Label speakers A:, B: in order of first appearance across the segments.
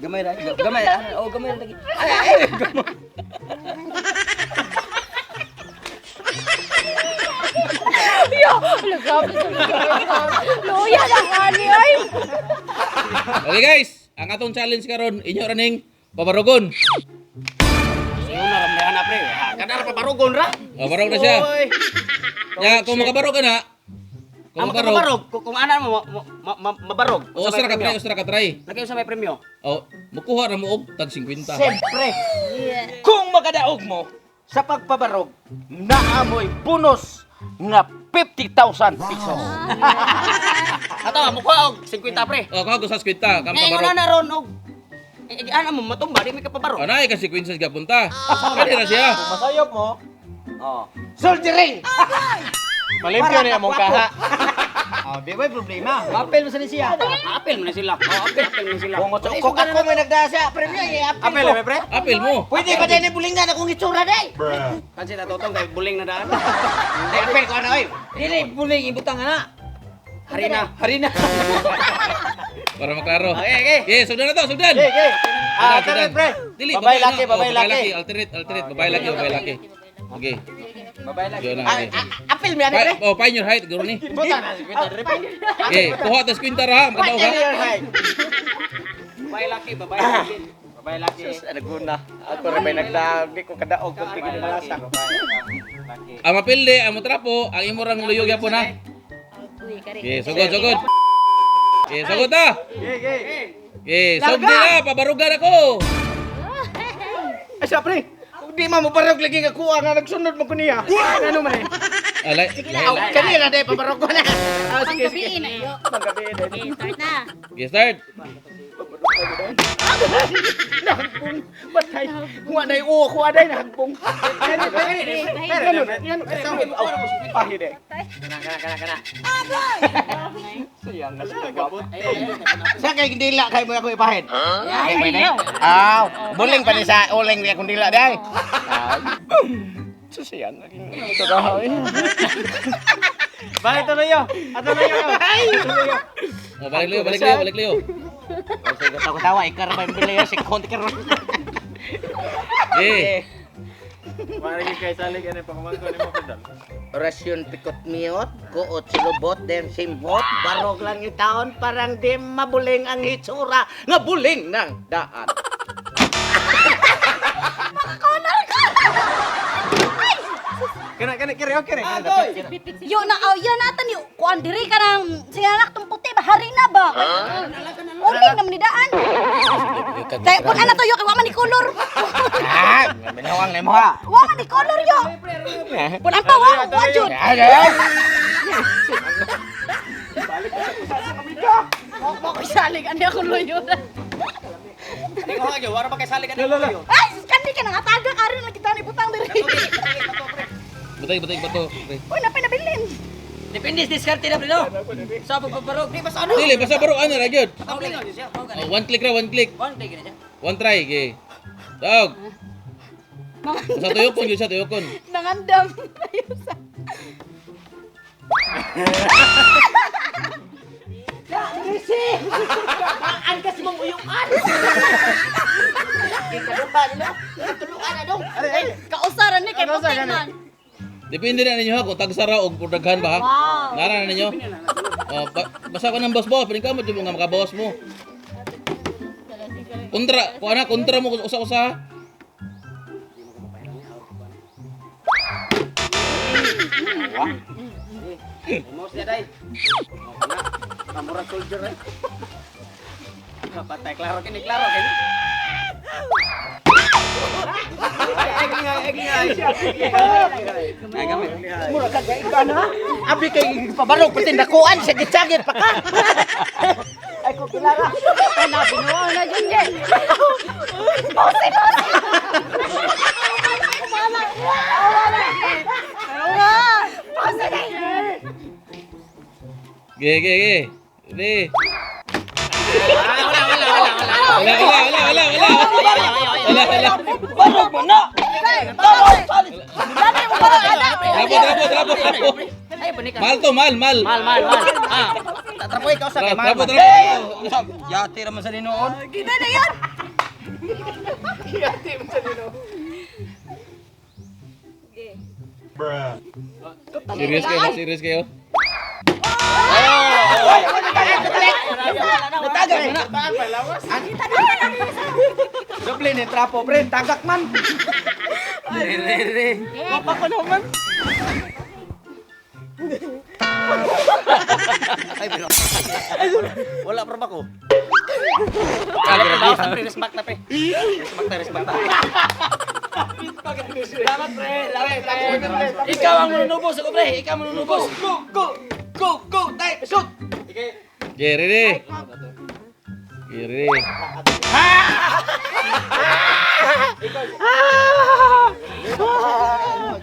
A: Gamay ra, gamay. Oh, gamay ra lagi. Ay, ay, gamay.
B: Yo, ala, grabe sa Luya na ani ay.
C: Okay guys, ang atong challenge karon inyo ra ning pabarugon.
A: Siyo na ramdahan na pre. Ha, Kadara pa barugon ra.
C: O, barog na siya.
A: Oy.
C: Ya, kung makabarog ka na, kung
A: Ang
C: makabarog,
A: makabarog, kung ana mo mabarog.
C: o usra ka try, usra ka try.
A: Lagi sa may premyo.
C: O, mukuha ra mo og tag 50.
D: Siyempre, kung magadaog mo sa pagpabarog, naamoy bonus nga 50,000 pesos.
A: Ato, mukuha og 50 pre.
C: O, kago sa 50, kam
A: Ngayon
C: kabarog.
A: na ron og eh, ana mo matumba di may kapabarog.
C: O, naay ka 50 ka punta. Kani ra siya.
D: Masayop mo.
A: Oh.
D: Soldiering!
E: Malimpyo na among kaha.
D: Oh, di ba problema?
A: Apel mo sa siya. Apel mo na sila. Oh, apel, apel mo na sila.
D: Kung ako may nagdala sa premyo, i-apel
E: Apel
D: ko.
E: eh, pre.
C: Apil mo.
D: Pwede ba din bulingan akong itsura day?
A: Kansi na totong kay buling na daan.
D: Hindi, apel ko ano oy.
A: Dili buling ibutang ana. Harina, harina.
C: Para maklaro.
A: Okay, okay.
C: Okay, sugdan na to, sugdan.
D: Okay, okay. Ah,
C: Sugdan,
D: alternate,
C: sugdan.
D: pre.
C: Dili,
D: Babay
C: na.
D: laki,
C: O,
D: babay laki.
C: Alternate, alternate. Babay laki, babay laki. Okay.
A: Babay laki.
C: Yun na,
D: Ah,
C: okay.
D: ah, apel mi ani pre.
C: Oh, find your height, guro ni.
D: Buta na si Peter, pre.
C: Okay, kuha tas kwinta ra, makadaw
D: Find
C: ka.
D: your height.
A: Babay laki, babay laki. Babay laki.
D: Sus, ano guna. Ako rin may nagdaog, di ko kadaog kung tigil malasa.
A: Laki.
C: Ang mapili, ang motrapo, ang imo rang luyo gyapon ha.
B: Uy, kare.
C: Okay, sugod, sugod. Okay, sugod ta. Okay, sugod na, pabarugan ako.
D: Ay, siya, pre. Kung di man mo barog lagi nga kuha nga nagsunod mo ko niya. Ano man eh?
C: Alay,
D: Aw, kanina day pabarog ko na. Ah, sige, sige.
B: Panggabiin na yo.
D: Panggabiin na.
B: Okay, start na.
C: Okay, start.
D: Nahagbong. Batay. Kuha na yung uwa, kuha na yung nahagbong. Ganun, ganun. Pahid eh.
A: Kana, kana, kana, kana.
D: Sayang na sa gabot. Sa kay dila kay mo ako ipahid.
B: Ay,
D: Aw, buling pa ni sa uling ni akong dila day. Susayang na ito ka.
E: Balik to na yo. Ato na yo.
C: Oh, balik liyo, balik liyo, balik liyo.
D: Sige, tawa-tawa ikar ba yung bilay si konti karon.
C: Okay.
E: Mari kay salig ani pangumangko nimo pedal.
D: Orasyon pikot miot, kuot silubot, den simhot, barog lang yung taon, parang di mabuling ang hitsura, nga buling ng daan.
E: Kana kana kiri okay kiri.
B: Yo na aw yan natan yo. Kuan diri ka nang singanak tong puti ba harina ba? Uling naman ni daan. Kaya kun ana to yo kay wa man ni color.
D: Ah, minawang na mo ha.
B: Wa man ni color yo. Kun ang pa wa wa jud. Mo ko salig ani ako luyo.
A: Di ko ha, wara pa kay salig ani.
B: Ay, kandi ka nang ataga karon lang kita ni butang diri.
C: Batay, batay, bato. Pre.
B: Uy, napay nabilin.
A: Depende sa diskarte na pre no. Sa pagpabarog, di basta ano.
C: Dili, basta baro ano ra gyud.
A: Tumbling na siya.
C: Oh, one click ra, one click.
A: One click na siya.
C: One try, okay. Dog. Sa tuyokon gyud siya, tuyokon.
B: Nangandam. Ayos.
D: Kaan kasi mong uyuan. Ikaduha nila. Tuluan na dong.
B: Kausaran ni kay puti man.
C: Depende na ninyo ha kung tagsara og pudaghan ba ha.
B: Wow.
C: Nara na ninyo. Oh, basta ko ng boss boss, pero mo jud nga makabawas mo. Kontra, kuha na kontra mo usa-usa. ha.
A: Mouse niya day. Kamura soldier ay. Patay klaro kini, klaro kini. Ay, gamit.
D: Mura ka kay ka na. Abi kay pabarog pati dakuan sa gitsagit pa ka. Ay ko kilala.
B: Ay, nabinuo na dyan, Jen. Pose, pose! Wala. Wala. Pose na.
C: Ge, ge, ge. Ready.
A: Wala, wala, wala, wala.
C: Wala, wala, wala, wala, wala. Wala, wala.
D: Barog mo na.
B: Barog! Dami mo barog, anak!
C: Rapo, rapo, rapo, rapo.
A: Ay, banika.
C: Mal to, mal, mal.
A: Mal, mal, mal. Ah. Trapo ikaw sa kay
C: Trapo,
A: Mama.
C: trapo.
A: Yati raman sa ninoon.
B: Gina na yan.
C: Serious kayo, serious kayo.
A: Natagal mo na. Doble ni trapo pre, tagak man. Re re re. Wapa ko naman. Ay, pero. Wala pa ba ko?
C: Ah, grabe.
A: Pre, respect na pre. Respect na, respect na. Salamat pre, salamat pre. Ikaw ang manunubos ako pre, ikaw ang manunubos. Go, go, go, go, tayo, shoot.
C: Okay, ready? Okay, ready.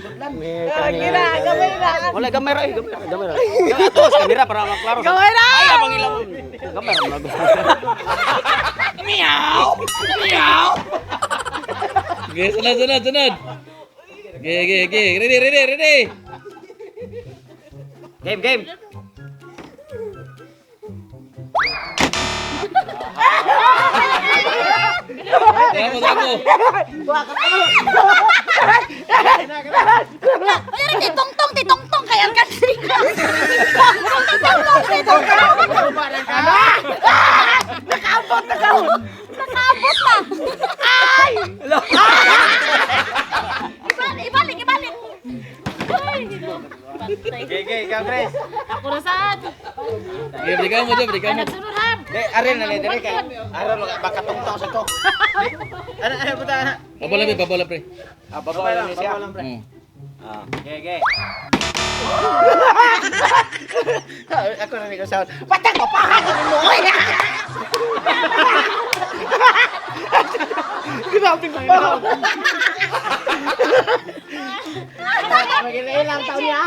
B: Gina, gamay na.
A: Wala gamay ra, eh, gamay ra, gamay ra. Ato sa kamera para maklaro.
B: Gamay na.
A: Ay, abang ilaw. Gamay ra mag. Meow! Meow!
C: Okay, sunod, sunod, sunod. Okay, okay, okay. Ready, ready, ready.
A: Game, game.
C: Trapo, trapo.
B: Kaya rin, titong-tong, titong-tong, kaya ang kasi. Titong-tong, titong-tong. Nakaabot, nakaabot. Nakaabot na. Ay! Ibalik, ibalik, ibalik. Ay, patay.
E: Okay, okay, ikaw Grace.
F: Ako na saan?
C: Okay, balikan mo dyan, balikan mo.
F: Nagsunod ha?
D: Di, arin na ni dire kay. Aron makatungtong sa to.
E: Ano, ano, puta, ano?
C: Babaw lang, pre, babaw lang, pre.
A: Ah, babaw lang siya.
E: Babaw lang, pre.
C: Hmm.
E: Okay, okay.
D: Ako na ni ko sound. Patang ko pa mo oy. Grabe ko pa. Magilang taon niya.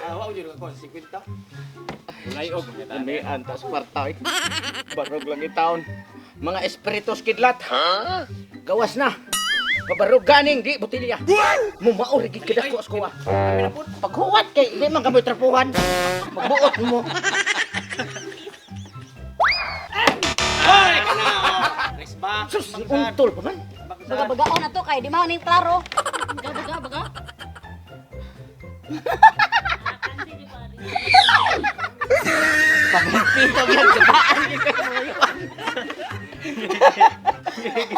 A: Ah, wa jud ko 50.
E: Ulayog.
D: Amian tas kwarta eh. Barog lang itaon. Mga espiritus kidlat. Gawas na. Pabarog ganing di botilya. Mumaor gid kada ko sa kuwa. Paghuwat kay di man kamoy trapuhan. Magbuot mo.
A: Ay, kana. Respect.
D: Sus, untol pa man.
B: Baga-bagaon na to kay di man ning klaro.
F: Baga, baga, baga.
D: Pagpito gyud gabaan gid kayo.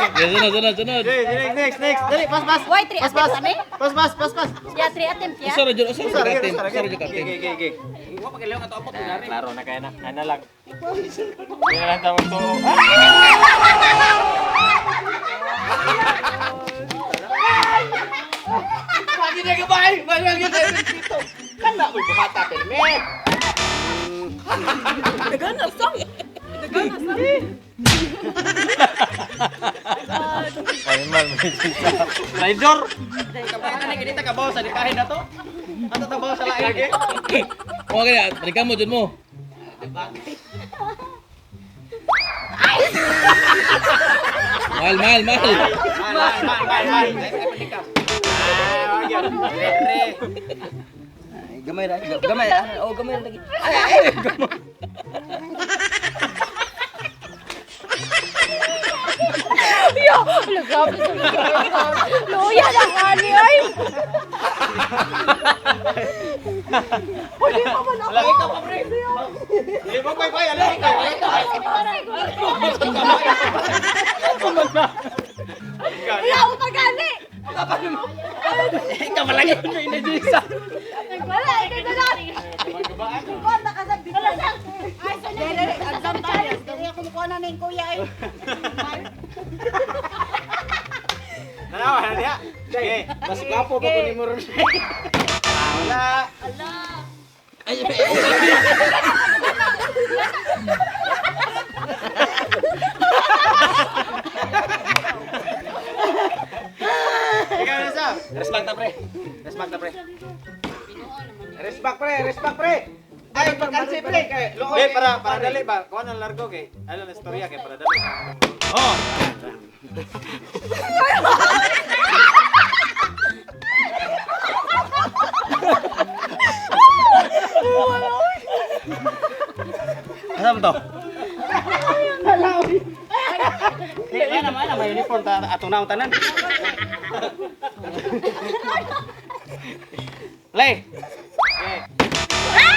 C: Okay, sunod, sunod, sunod.
E: Okay, next, next, next. Dali, pas, pas.
B: Why three
E: Pas, pas.
B: attempts ani?
E: Pas, pas, pas, pas.
B: Ya, three attempts ya.
C: Usa ra jud, usa ra jud
E: Usara,
C: katim,
E: usara,
C: usa ra jud
E: Okay,
C: katim.
E: okay, okay.
A: Wa pa kailangan ato abot dinari.
E: Klaro na kaya na. Ano lang. Hindi na lang tamang tuo.
D: Pagi na gabay, mahal gyud tayo dito. Kana mo'y buhata pirmi.
E: Animal, may sisa. Traidor!
A: Kapag na ganita ka bawo sa likahin na to. Ato ta bawo sa lain.
C: Okay, balikan mo jud mo. Mahal, mahal, mahal.
A: Mal, mal, mal, mal. Ay, ay, panika. Ah, wag yun. Re, re.
D: Gamay ra, gamay. Oh, gamay ra lagi. Ay, ay, gamay.
B: Yo, grabe sa Luya na ani ay. Pwede pa man ako.
A: Lagi ka pa, pre. Di mo pa pa, ala ikaw.
B: Wala ako pa gani.
A: Ikaw malagi ko inajisa.
B: Wala, ikaw na lang. Wala nakasag Ay, dere, ang tayo. Dere ako mukuha na ning kuya ay.
E: Nanawa na niya. Okay.
A: Mas gwapo pa ko ni mo ron.
E: Ah, wala. Ikaw na sa.
A: Respect ta, pre. Respect ta, pre.
D: Respect pre, respect pre. Ay, pagkansi pre kay looy.
E: Be, para dali ba? Kuha ng largo kay. Ano na istorya kay para dali. Oh. to. Di na man may uniform ta atong naong tanan. Lay.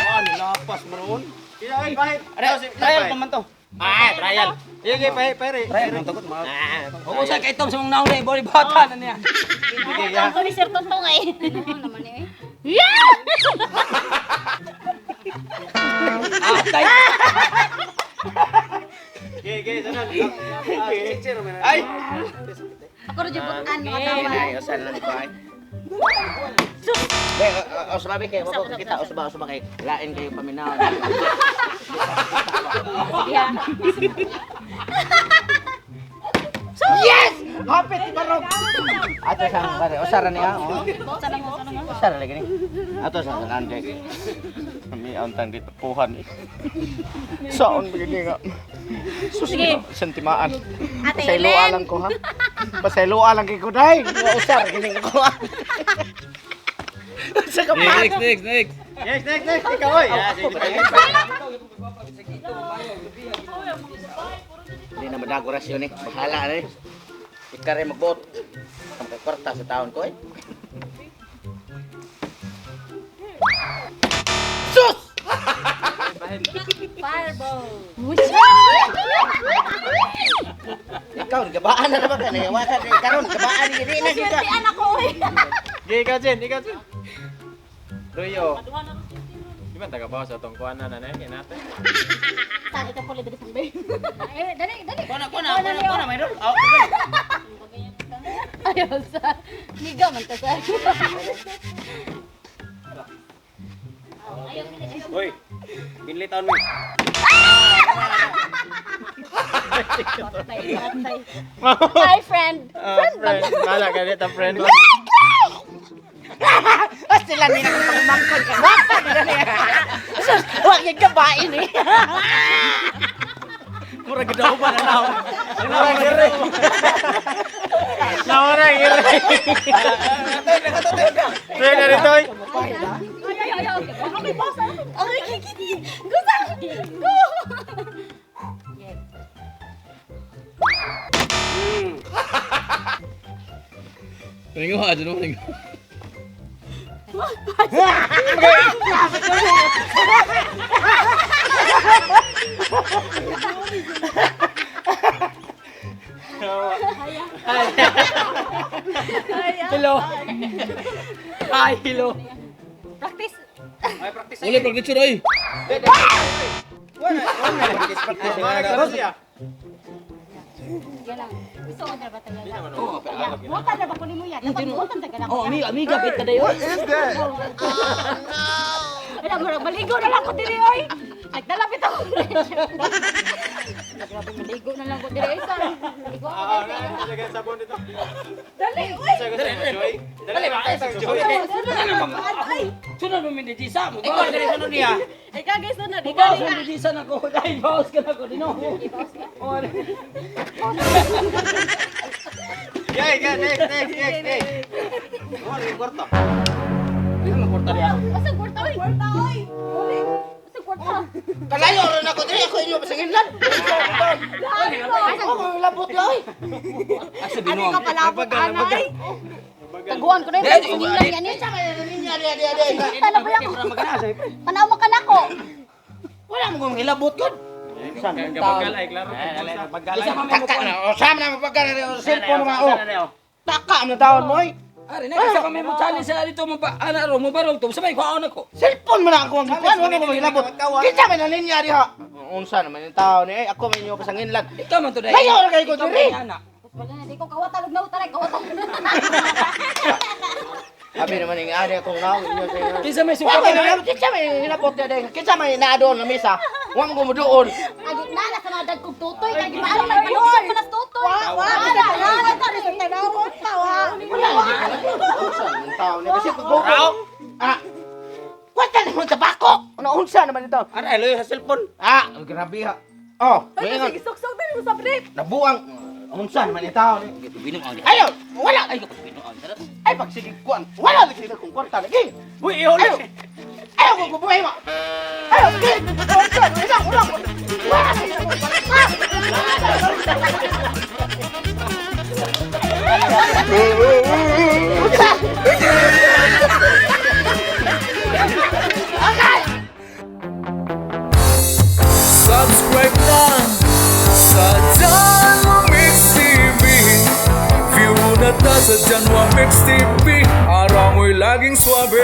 E: Oh, nilapas mo roon. Trial pa man to. Ah, trial.
A: Sige,
E: pare, pare. Trial man to.
A: Oo, sa kay Tom sa mong naong na ibori bata na niya.
F: Ako ni Sir Tontong eh.
B: Ano naman eh.
F: Yeah!
A: Atay.
D: Ay!
B: Ako rin yung butan, mga tawa.
D: Ay, usan lang ko ay. Be, usba be kayo, wako kita usba usba kay lain kayo paminaw.
F: Yeah.
D: Yes! Hapit barog. Ato sa pare, usara niya. Oh.
B: Sana mo, sana mo.
D: Usara lagi ni. Ato sa sanan kay. Kami ang tang dito puhan eh. Saon ba gini nga? Sus,
F: Sige.
D: sentimaan.
B: Ate
D: Pasayloa
B: Helen.
D: lang ko ha. Pasayloa lang kay ko day. Nga usar gini ko. Sa
C: Okay,
D: kapat.
C: next, next, next.
E: Next, next, next. Ikaw oy.
D: Hindi na madago rasyon eh. Bahala na eh. Ika rin magbuot. Ang kwarta sa taon ko eh. Sus!
B: Fireball.
D: Ikaw, gabaan na naman ka. Nayawakan eh. Karon, gabaan ni na kita.
B: Swerte anak ko eh.
E: Gay ka Jen, ikaw Jen. Ruyo. Di ba taga sa atong kuan na nanay kay natin?
F: Saan ikaw pala dali sambay?
B: Eh, dali, dali.
A: Kuna, kuna, kuna, kuna, may rol. Oh,
B: Ayaw sa. Niga man ta sa.
E: Hoy. Binli taon mi.
B: Patay, patay. Hi, friend.
E: Friend, Mala ka dito, friend.
D: Ah, sila nila kung pangmangkon ka. Wapa nila niya. Sus, huwag yung gabain eh.
A: Murag daw ba na naong.
E: Nawara gire. Toy na rin toy.
B: Ay, ay, ay, ay. Okay, boss. Okay, kiki. Go, sa. Go.
C: Paningo ha, dyan mo, paningo.
A: Hello. Hi, hello.
B: Practice.
C: Wala, pag-lecture ay.
B: Yan lang. Gusto ko na ba talaga? Oo, Butan na ba kunin mo yan? Dapat butan sa ganang.
A: Oh, amiga, amiga, bit ka dayon.
B: Wala, murag maligo na lang ko diri oy. Nagdalapit ako. Grabe, maligo na lang ko diri oy. Sir. Maligo ako diri.
E: Lagyan sabon dito.
B: Dali, oy.
E: Dali Dali ba? Joy.
B: Ay,
A: Sunod mo min sa mo. Ikaw diri sunod niya.
F: Ikaw guys, sunod.
A: Ikaw
F: Ikaw
A: sunod di sa nako. Dai bawas ka nako dino. Oh,
E: Yeah, yeah, next, next, next, next. Oh, yung kwarto.
B: Asa kwarta oy? Kwarta oy. Uli. Asa kwarta?
D: Kalayo rin ako diri ako inyo pasanginlan. Ako labot yoy.
A: Asa binuang.
B: Ano ka palabot anay? Taguan ko na yun. Singilan yan eh. Tala ba ako? Panaw mo ka na ko.
D: Wala mo kong hilabot yun.
E: Gabagal ay klaro.
A: Isa pa may
D: Taka
A: mukuan.
D: na, o sama na mapagkala na cellphone nga o. Taka ang taon mo oy.
A: Ari na isa pa may mo challenge sa dito mo pa ana ro mo barog to. Sabay ko ako.
D: Cellphone mo na ako ang gikuan, wala mo hilabot. Kinsa man na ninya diha? Unsa naman yung tao ni eh, ako man inyo pasanginlan.
A: Ikaw man to dai.
D: Layo ra kayo ko diri.
B: Wala na, di ko kawatan. Huwag na utaray, kawatan.
D: Abi naman yung ari akong naong inyo sa inyo.
A: Kinsa may
D: Wa
A: suka
D: man na kinsa may hilabot diha dai. Kinsa may naa doon na mesa. Wa mo gumuduon.
B: Agi na na sa mga dagkog tutoy. Kaya di maano na panuksan pa nas tutoy. Wa, wa. Wa,
D: Wala. Unsa naman tao ni kasi ko. Ah. Kwenta naman sa bako. Ano unsa naman ito?
E: Ara, loyo sa cellphone.
D: Ah, grabe ha. Oh, maingon.
F: Sige, suksok dali mo sa brief.
D: Nabuang unsa naman ito ni.
A: Binuang.
D: Ayo, wala.
A: Ay, binuang.
D: Ay pag sige kuan. Wala lagi sila kung kwarta lagi.
E: Uy, ihuli.
D: Ayo. Ayo ko kubuhay mo. Ayo, sige. Unsa, unsa, unsa.
G: Subscribe na sa Janwa Mix TV. View na ta sa Janwa Mix TV. Araw mo'y laging swabe.